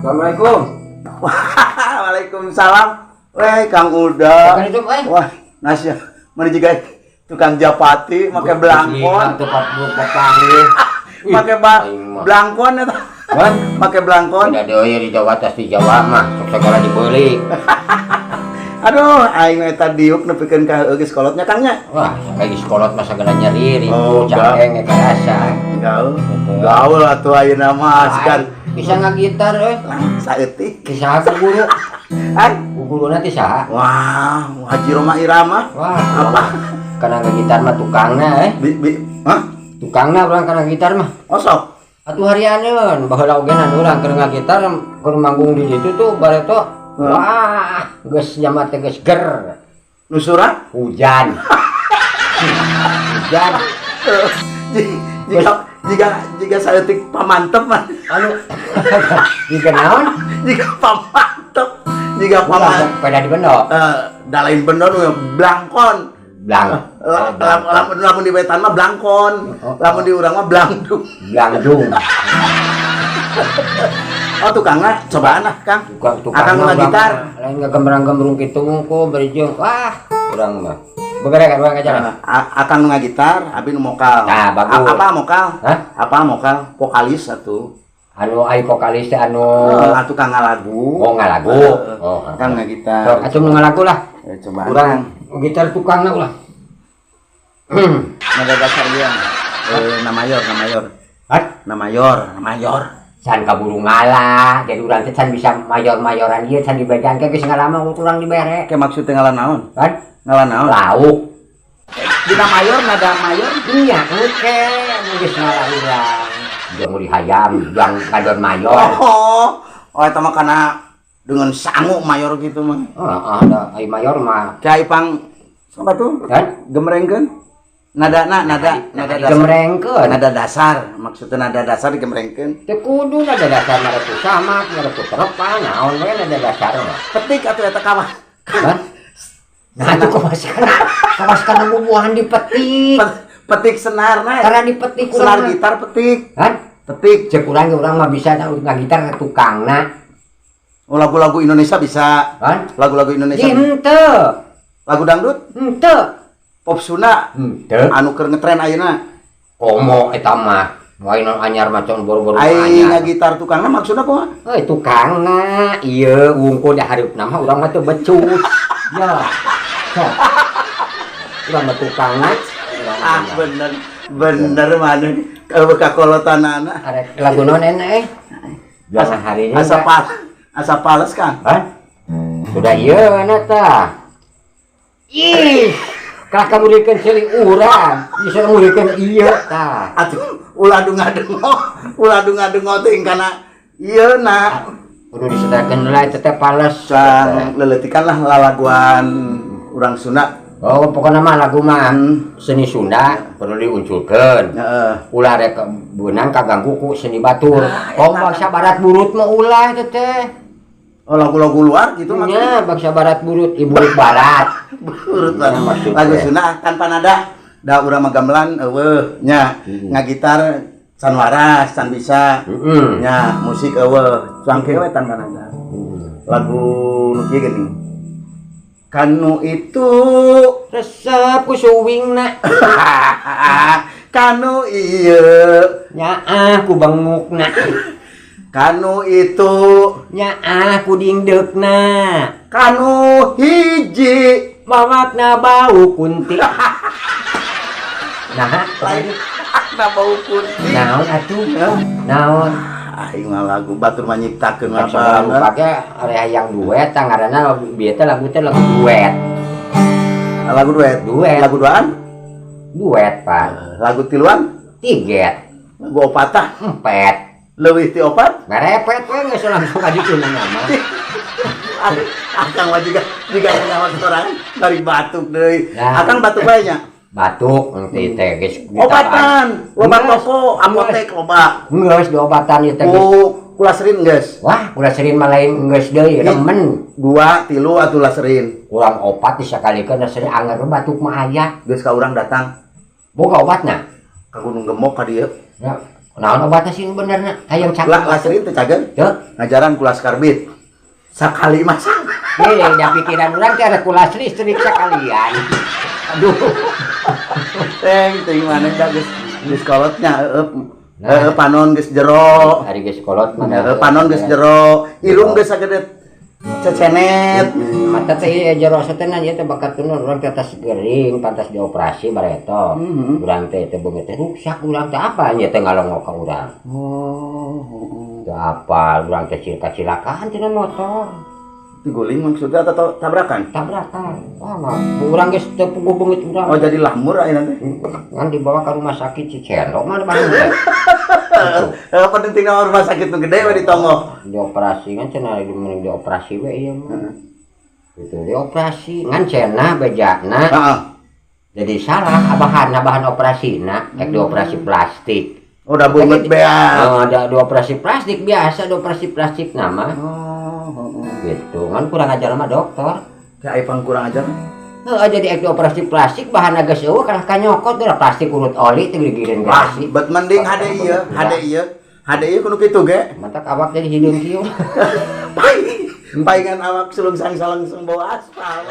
Assalamualaikum. Waalaikumsalam. Weh, Kang Uda. Bukan itu, eh. Wah, nasi mana juga tukang japati make blangkon, Tepat papanggih. make Aing mah. Blangkon eta. Kan? Make blangkon. Udah deui di Jawa atas di Jawa mah sok segala dibeli. Aduh, aing eta diuk nepikeun ka heueuh geus kolotnya, Kang, nya. Wah, kayak geus kolot mah segala nyeri, Oh, ribu cangkeng karasa. Gaul. Gaul atuh ayeuna mah askan. Bisa ngagitar euy. Saeutik. Ti saha ku guru? Ay. Ku guruna ti saha? Wah, Haji Rhoma Irama. Wah, Apa? Kana ngagitar mah tukangna eh. Bi, bi, hah? Tukangna urang kana gitar mah. Oh, sok. Atuh harianeun, baheula oge urang keur ngagitar, keur manggung di ditu tuh bareto. Wah, geus nyamat teh geus ger. Nu surat? Hujan. Hujan. Jika jika jika saeutik pamantep mah. Anu jika naon? Jika pamantep, jika pamantep. Peda di bendo. Eh, da lain bendo nu blangkon. Blang. Lamun lamun di wetan mah blangkon, Oh. lamun di urang mah blangdung. Blangdung. Oh, tukangna cobaan lah, Kang. Tukang tukang. Akang nu gitar. Lain ngagembrang-gembrung kitu ngungkul bari jeung wah, urang mah. Beberapa kan urang aja. Akang nu ngagitar, abi nu mokal. Nah, bagus. Apa mokal? Hah? Apa mokal? Vokalis atuh. Anu ai vokalis teh anu Eh, atuh kang ngalagu. Oh, ngalagu. Eh, Oh, kang ngagitar. Sok atuh nu ngalagu lah. Eh, cobaan. Urang gitar tukangna ulah. Nada dasar dia. Eh, na mayor, na mayor. Hah? Na mayor, na mayor. Can kaburu ngalah, jadi urang teh can bisa mayor-mayoran ieu can dibejaan ke geus ngalama urang dibere. Kayak maksudnya ngalah naon? Kan? Ngalah naon? Lauk. Dina mayor, nada mayor. Iya, engke nu geus ngalah urang. Jeung meuli hayam, jang ngadon mayor. Oh, oh, eta mah kana dengan sangu mayor gitu mah. Oh, ada ai mayor mah. Kayak ipang sama tuh Kan? Gemrengkeun. Nada na nada nada dasar. Digemrengkeun. Nada dasar, maksudnya nada dasar digemrengkeun. Teu kudu nada dasar mah ku sama, ku terepan, naon we nada dasar mah. Petik atuh eta kawah. Kan? Nah, itu kawas kana bubuahan dipetik. Petik senarna. Karena dipetik Senar urang mah. Gitar petik. Kan? Petik. Cek urang ge urang mah bisa ngagitar tukangna. Oh, lagu-lagu Indonesia bisa. Kan? Lagu-lagu Indonesia. Di henteu. Lagu dangdut, Henteu. Pop Sunda Henteu. Anu keur ngetren ayeuna. Komo eta mah. Wae non anyar macam baru-baru Ai anyar. Ngagitar tukangna maksudna kumaha? Eh, tukangna ieu wungkul da hareupna mah urang mah teu becus. Ya. Sok. Urang mah tukangna. Urang mah Ah, bener. Bener mana kalau kakolotanana. Arek lagu naon enak eh? Jangan hari ini. Asa pal asa pales, Kang. Hah? Sudah ieu enak tah. Ih, kakak murikeun ceuli urang. Bisa murikeun ieu tah. Atuh ulah dunga-dungo, ulah dunga-dungo teh kana ieu na. Kudu disetelkeun heula eta teh pales. Sang leletikan lah lalaguan urang Sunda. Oh, pokoknya mah lagu mah seni Sunda perlu diunculkeun. Heeh. Ulah rek beunang kaganggu ku seni batur. Nah, Oh, eta bangsa barat burut mah ulah eta teh. Oh, lagu-lagu luar gitu maksudnya. Nya bangsa barat burut, ibu barat. Burut Ya, maksudnya. lagu Sunda tanpa nada. Da urang mah gamelan euweuh nya, ngagitar can waras, can bisa. Nya musik euweuh, cuangke we tanpa nada. Lagu nu kieu geuning. Kanu itu Resep ku suwingna. Kanu ieu Nyaah ku bengukna. Kanu itu Nyaah ku dingdeukna. Kanu hiji Mawakna bau kunti. Nah, lain na bau kunti. Naon atuh? Naon? Aing mah lagu batur mah nyiptakeun mah Sok lagu banget. Pake area yang duet tah ngaranna bieu teh lagu teh lagu duet. Lagu duet. Duet. Lagu duaan? Duet, Pak. Lagu tiluan? Tiget. Lagu opatah? Empet. Leuwih ti opat? Ngarepet we geus langsung ka ditu nama. Akang mah juga juga nyawa sorangan bari batuk deui. Nah. Akang batuk bae nya. Batuk engti teh geus. Obatan, loba Geus. toko, apotek loba. Geus diobatan ieu teh geus. Ku kulaserin geus. Wah, kulaserin mah lain geus deui, remen. Dua, tilu atuh laserin. Kurang opat disakalikeun laserin anger batuk mah aya. Geus ka urang datang Boga obatna. Ka Gunung Gemok ka dieu. Ya, Naon obatna sih nu benerna? Hayang Lah cakep. Lasri teh cager. Teu. Ngajaran ku las karbit. Sakali mah. Eh, da pikiran urang teh ada kulas listrik sekalian. Aduh. Teng teuing maneh da geus geus kolotnya heueuh. Nah. Heueuh, panon geus jero. Ari geus kolot mah. Heueuh, panon geus jero, irung geus sagede cecenet. Mata teh ieu jero satenan ieu teh bakat tunun urang teh atas gering pantas dioperasi bareto. Urang teh teh beungeut teh ruksak urang teh apa nya teh ngalongok ka urang. Oh, heeh. Teu apa urang teh kecilakaan tina motor. Diguling maksudnya atau tabrakan? Tabrakan. Wah, mah urang geus teu puguh beungeut urang. Oh, jadi lamur ayeuna teh. Kan dibawa ke rumah sakit Cicendo mana Bandung teh. Gitu. Eh, penting rumah sakit nu gede we ditonggo. Dioperasi kan cenah di dioperasi we ieu mah. Gitu dioperasi ngan cenah bejana jadi salah abahan bahan operasina rek dioperasi plastik. Oh, udah beungeut beak. Oh, ada dioperasi plastik biasa dioperasi plastik nama Oh, heeh. gitu kan kurang ajar sama dokter. Teh aya pang kurang ajar. Heeh, jadi ek dioperasi plastik bahan geus eueuh kalah kanyokot udah plastik urut oli teh gigireun Wah, garasi. bet mending hade ieu, hade ieu. Hade ieu kudu kitu ge. Matak awak jadi hideung kieu. Paingan awak sulung sang salangsung bawa aspal.